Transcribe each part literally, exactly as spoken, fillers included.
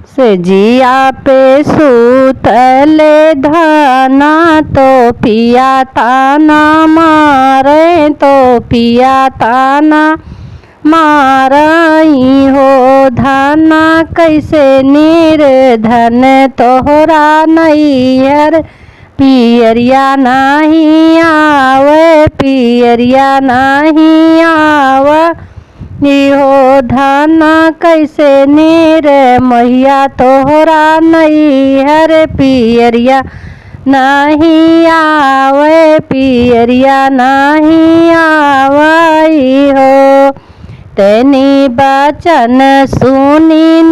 सेजिया पे सूतले धना, तो पिया ताना मारे, तो पिया ताना मारई हो धना। कैसे निर्धन तोहरा नैहर, पियरिया नाही आवे, पियरिया नाही आवे। इहो धना कैसे निर्मोहिया तोहरा नैहर, पियरिया नाही आवे, पियरिया नाही आवे हो। तेनी बचन सुनी,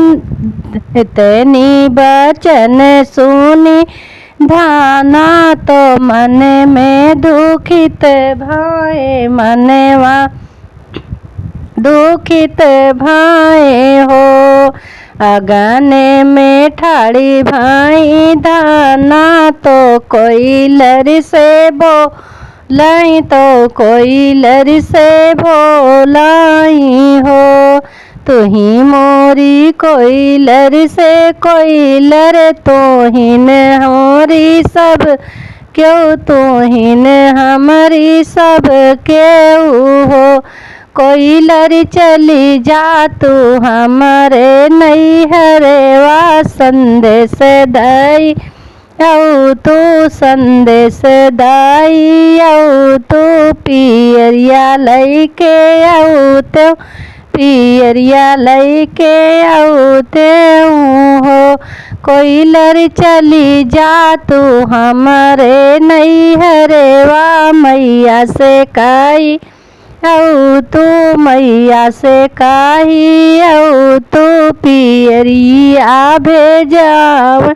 तेनी बचन सुनी धना, तो मन में दुखित भए मनवा, दुखित भए हो। अगन में ठाड़ी भई धना, तो कोइलर से बोलई, तो कोइलर से बोलई हो। तुही मोरी कोइलर से कोइलर, तुहिन हमरी सब केहू, तुहिन हमरी सब केहू हो। कोइलर चली जा तू हमरे नैहरवा, संदेश दई अउ तू, संदेश दई अउ तू, पियरिया लइके अउ तू, पियरिया लइके अउ तू हो। कोइलर चली जा तू हमरे नैहरवा, मैया से कही अउ तू, मैया से कही अउ तू, पियरिया भेजाव,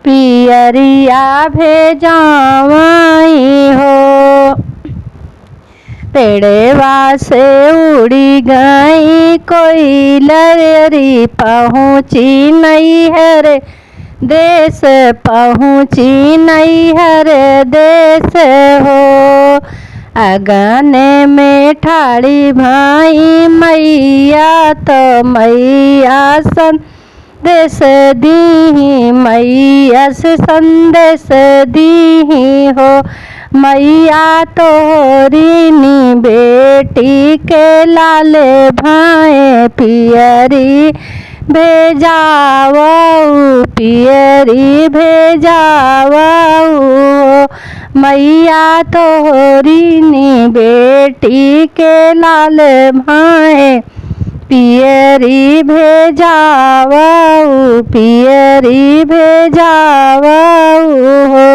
पियरिया भेजावई हो। पेड़वा से उड़ी गई कोइलरी, पहुँची नैहर देश, पहुँची नैहर देश हो। अगन में ठाड़ी भई मैया, तो मैया संदेश दीही, मैया से संदेश दीही हो। मैया तोहरी नी बेटी के लाल भए पियरी भेजावउ, पियरी भेजावउ। मैया तोहरी नी बेटी के लाल भए पियरी भेजावउ, पियरी भेजावउ हो।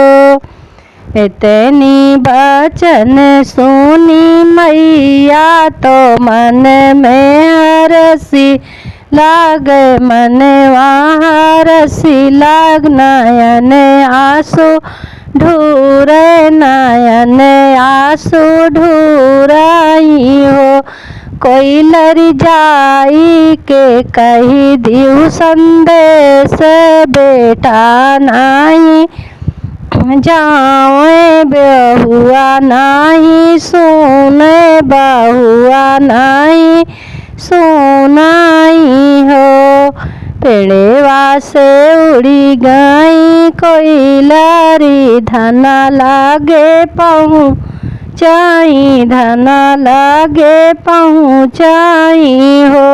एतनी बचन सुनी मैया, तो मन में हरसी लाग, मनवा हरसी लाग। नयन आँसू ढूरे, नयन आँसू ढूरई हो। कोइलर जाई के कही दिउ संदेश, बेटा नाई जावे बहुआ नाई सुने, बहुआ नाई सुनाई हो। पेड़वा से उड़ी गई कोइलरी, धना लागे पहुँचाई, धना लागे पहुँचाई हो।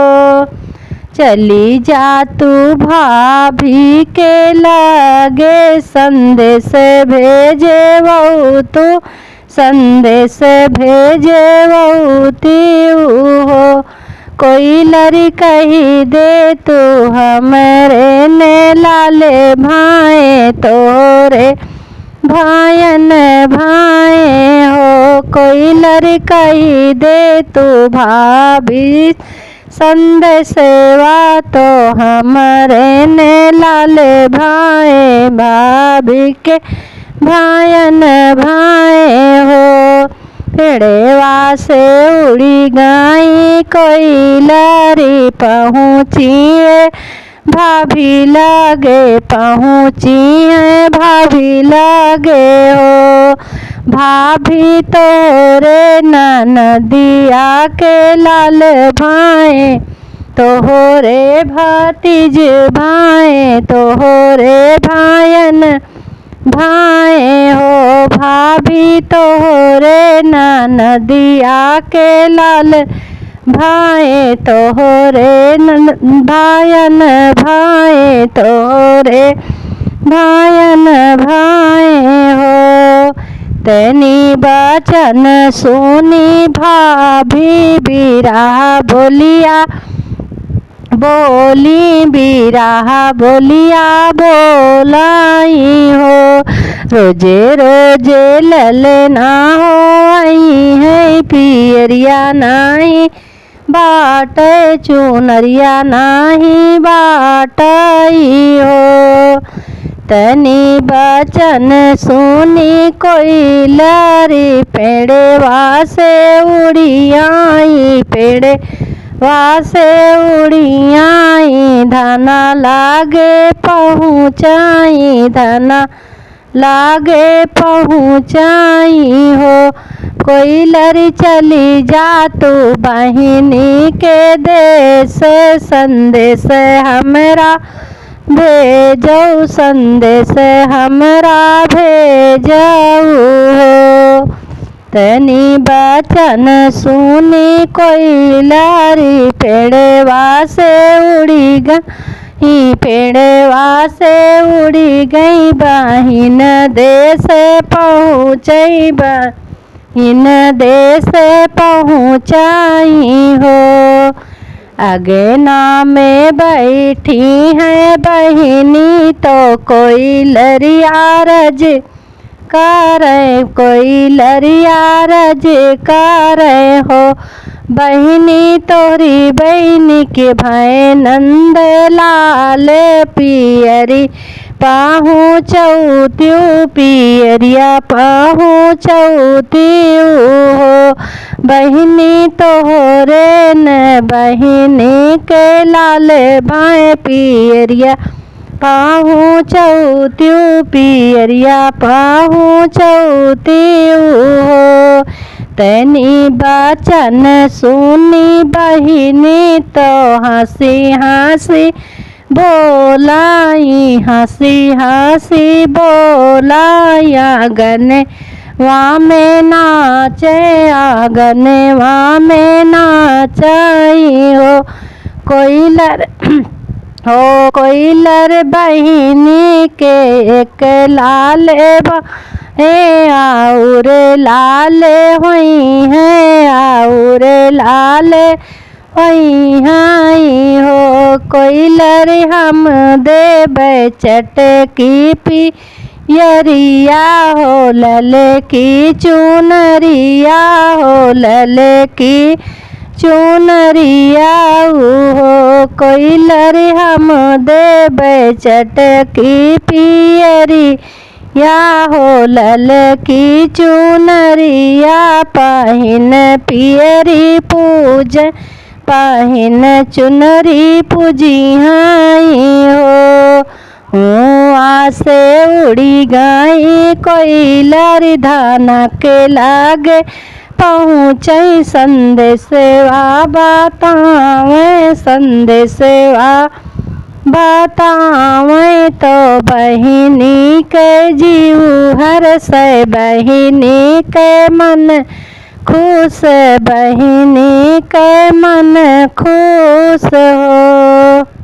चली जा तू भाभी के लागे, संदेश भेजे वहू तू, संदेश भेजे वहू तीऊ हो। कोइलर कही दे तू हमरे ने लाले भाए तोरे भायन भाए हो। कोइलर कही दे तू भाभी संदेशवा, तो हमरे ने लाले भाए भाभी के भायन भाए हो। पेड़वा से उड़ी गई कोइलरी, पहुँची है भाभी लागे, पहुँची है भाभी लागे हो। भाभी तोरे ननदिया के लाल भाए, तोहरे भतीज भाए, तोहरे भायन भाए हो भाभी, तोहरे ननदिया के लाल भाए, तोहरे नन-, भायन भाए, तोहरे भायन भाए हो। तनी बचन सुनी भाभी, बिरहा बोलिया बोली, बिरहा बोलिया बोलाई हो। रोजे रोजे ललना होई है, पियरिया नाही बाटे, चुनरिया नाही बाटई हो। तनी बचन सुनी कोइलरी, पेड़वा से उड़ी आई, पेड़वा से उड़ी आई, धना लागे पहुँचाई, धना लागे पहुँचाई हो। कोइलरी चली जा तू बहिनी के देश, संदेश हमरा भेजऊ, संदेश हमरा भेजऊ हो। तनी बचन सुनी कोइलरी, पेड़वा से उड़ी गई, पेड़वा से उड़ी गई, बहिन देश पहुँचई, बहिन देश पहुँचई हो। अगना में बैठी है बहिनी तो कोइलरी आरज करे, कोइलरी आरज करे हो। बहिनी तोहरी बहिनी के भाई नंद लाल, पियरी पहुँचऊ त्यू, पियरिया पहुँचऊ त्यू हो। बहिनी तोहरे न बहिनी के लाल भाई, पियरिया पहुँचऊ त्यू, पियरिया पहुँचऊ त्यू हो। तनी बचन सुनी बहिनी तो हँसी हँसी बोलाई, हँसी हँसी बोलाई। आंगनवा में नाचे, आंगनवा में नाचई हो। कोइलर हो कोइलर बहिनी के एक लाल बा, ए आउर लाल होई है, आउर लाल होई है हो। कोइलर हम देबै चटकी पियरिया हो, ललकी चुनरिया हो, ललकी चुनरिया हो। कोइलर हम देबै चटकी पियरिया हो, ललकी चुनरिया पहिन पियरी पूज, पहिन चुनरी पूजिहाई हो। हुआँ से उड़ी गई कोइलर धना के लागे, पहुँचई संदेशवा बतावै, संदेशवा बतावै तो बहिनी के जीव हरसै, बहिनी के मन खुश, बहिनी के मन खुश हो।